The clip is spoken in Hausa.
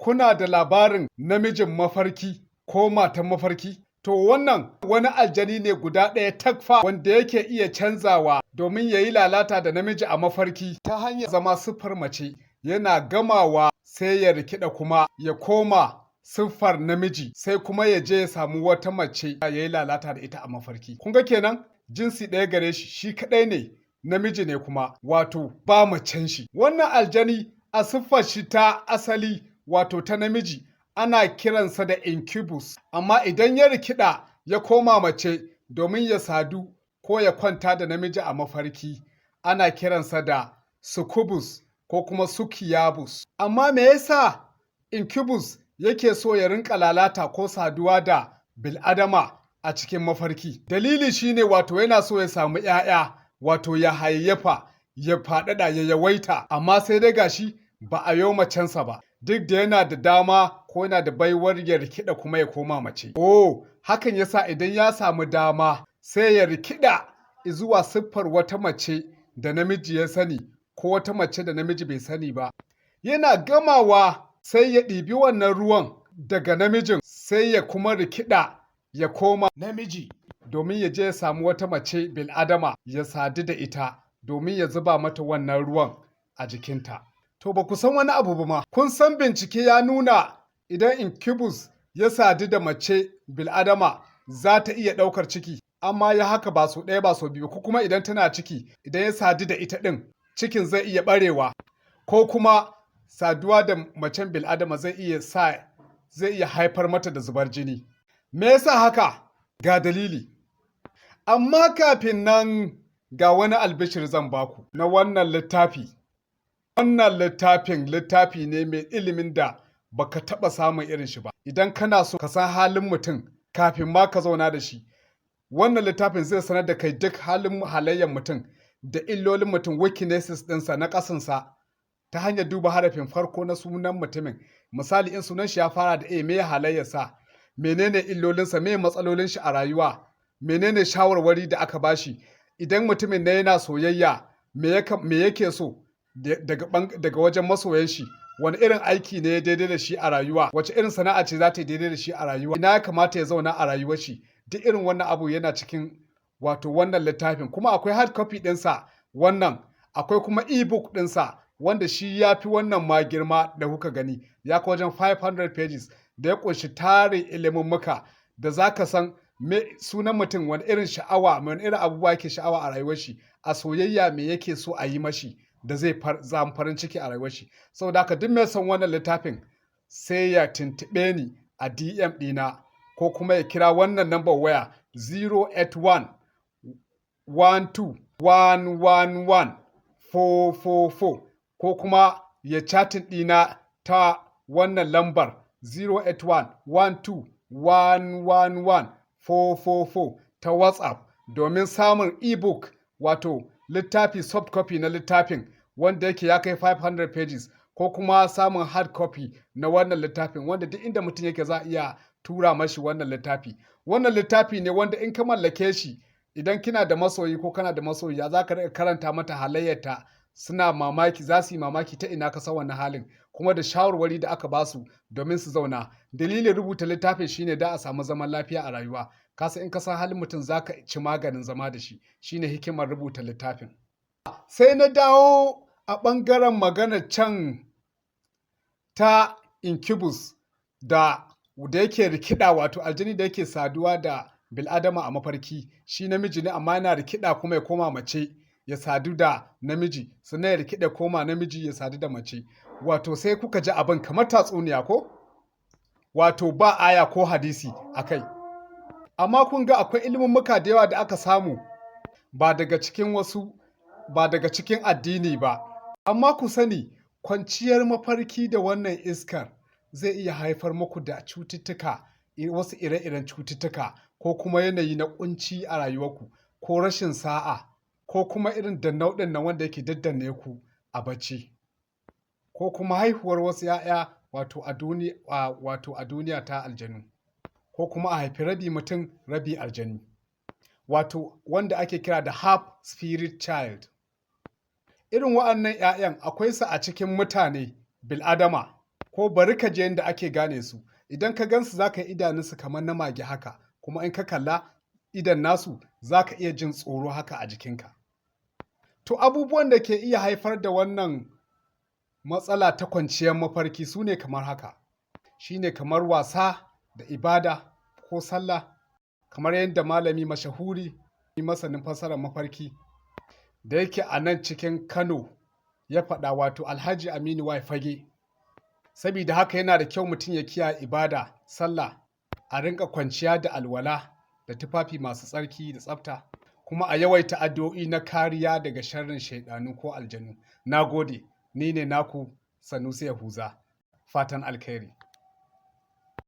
Kuna da labarin namijin mafarki ko matan mafarki? To, wannan wani aljani ne guda ɗaya takfa wanda yake iya canzawa domin ya yi lalata da namiji a mafarki ta hanyar zama siffar mace. Yana gamawa sai ya rikida kuma ya koma siffar namiji, sai kuma ya je ya samu wata mace ya yi lalata da ita a mafarki. Kun ga kenan jinsi ɗaya gare shi, shi kaɗai ne namiji ne kuma, wato ba macen shi. Wannan aljani a siffar shi ta asali, wato ta namiji, ana kiransa da incubus, amma idan ya rikida ya koma mace domin ya sadu ko ya kwanta da namiji a mafarki, ana kiransa da succubus ko kuma succubus. Amma me yasa incubus yake so ya rinka lalata ko saduwa da bil'adama a cikin mafarki? Dalili shine, wato yana so ya samu 'ya'ya, wato ya hayayyafa, ya faɗaɗa, ya yawaita. Amma sai dai gashi ba a yo macensa ba, duk da yana da dama ko yana da baiwar ya rikida kuma ya koma mace. Oh, hakan yasa idan ya samu dama sai ya rikida zuwa siffar wata mace da namiji ya sani ko wata mace da namiji bai sani ba. Yana gamawa sai ya ɗibi wannan ruwan daga namijin, sai ya kuma rikida ya koma namiji domin ya je ya samu wata mace bil'adama ya sadu da ita domin ya zuba mata wannan ruwan a jikinta. To, ba ku san wani abu ba ma. Kun san bincike ya nuna idan incubus ya sadu da mace bil'adama, za ta iya ɗaukar ciki. Amma ya haka ba sau ɗaya ba, sau biyu, ko kuma idan tana ciki, idan ya sadu da ita ɗin, cikin zai iya ɓarewa, ko kuma saduwa da macen bil'adama zai iya haifar mata da zubar jini. Me yasa haka? Ga dalili. Amma kafin nan, ga wani albishir zan baku na wannan littafi. Wannan littafin littafi ne mai ilimin da baka taɓa samun irin shi ba. Idan kana so ka san halin mutum kafin ma ka zauna da shi, wannan littafin zai sanar da kai duk halin halayyar mutum da illolin mutum, weaknesses ɗinsa na ƙasansa, ta hanyar duba harafin farko na sunan mutumin. Misali, in sunan shi ya fara da A, me halayyarsa? Menene illolinsa? Me matsalolin shi a rayuwa? Menene shawarwari da aka bashi? Idan mutumin na yana soyayya, me yake so daga wajen masoyan shi? Wani irin aiki ne ya daidai da shi a rayuwa? Wace irin sana'a ce za ta yi daidai da shi a rayuwa? Ina ya kamata ya zauna a rayuwar shi? Duk irin wannan abu yana cikin wato wannan littafin. Kuma akwai hard copy ɗinsa wannan, akwai kuma ebook ɗinsa, wanda shi ya fi wannan ma girma da kuka gani, ya kai wajen 500 pages, da ya ƙunshi tarin ilimummuka da za ka san me sunan mutum, wani irin sha'awa, wani irin abubuwa yake sha'awa a rayuwar shi, a soyayya me yake so a yi mashi da zai zama farin ciki a rayuwar shi. Saboda haka, duk mai son wannan littafin sai ya tuntuɓe ni a DM ɗina ko kuma ya kira wannan number waya 081 12 111 444, ko kuma ya chatting ɗina ta wannan lambar 081 12 111 444 ta WhatsApp domin samun ebook, wato littafi soft copy na littafin wanda yake ya kai 500 pages, ko kuma samun hard copy na wannan littafin, wanda duk inda mutum yake za a iya tura mashi wannan littafi. Wannan littafi ne wanda in ka mallake shi, idan kina da masoyi ko kana da masoyiya, za ka karanta mata halayyarta, suna mamaki, za su yi mamaki ta ina ka san wannan halin, kuma da shawarwari da aka basu domin su zauna. Dalilin rubuta littafin shine da a samu zaman lafiya a rayuwa. Ka san in ka san halin mutum, za ka ci maganin zama da shi. Shine hikimar rubuta littafin. Sai na dawo a ɓangaren magana can ta incubus da yake rikida, wato aljani da yake saduwa da bil'adama a mafarki. Shi namiji ne amma yana rikida kuma ya koma mace ya sadu da namiji, sannan ya rikida koma namiji ya sadu da mace. Wato sai kuka ji abin kamar tatsuniya ko? Wato ba aya ko hadisi a kai. Amma kun ga akwai ilimummuka da yawa da aka samu ba daga cikin wasu, ba daga cikin addini ba. Amma ku sani, kwanciyar mafarki da wannan iskar zai iya haifar muku da cututtuka, wasu ire-iren cututtuka, ko kuma yanayi na ƙunci a rayuwarku, ko rashin sa'a, ko kuma irin dannau ɗin nan wanda yake daddanne ku a bacci, ko kuma haihuwar wasu 'ya'ya, wato a duniya ta aljanu, ko kuma a haifi rabi mutum rabi aljani, wato wanda ake kira da half spirit child. Irin wa'annan 'ya'yan akwai su a cikin mutane bil'adama. Ko bari ka je yadda ake gane su. Idan ka gansu, za ka yi idanunsu kamar na mage haka, kuma in ka kalla idan nasu, za ka iya jin tsoro haka a jikinka. To, abubuwan da ke iya haifar da wannan matsala ta kwanciyar mafarki su ne kamar haka: shine kamar wasa da ibada ko sallah, kamar yadda malami mashahuri, masanin fassarar mafarki da yake a nan cikin Kano ya faɗa, wato Alhaji Aminu Y Fage. Sabida haka yana da kyau mutum ya kiyaye ibada, sallah, a rinka kwanciya da alwala da tufafi masu tsarki da tsafta, kuma a yawaita addu'o'i na kariya daga sharrin shaidanu ko aljanu. Na gode, ni ne naku Sanusi Yahuza. Fatan alkhairi.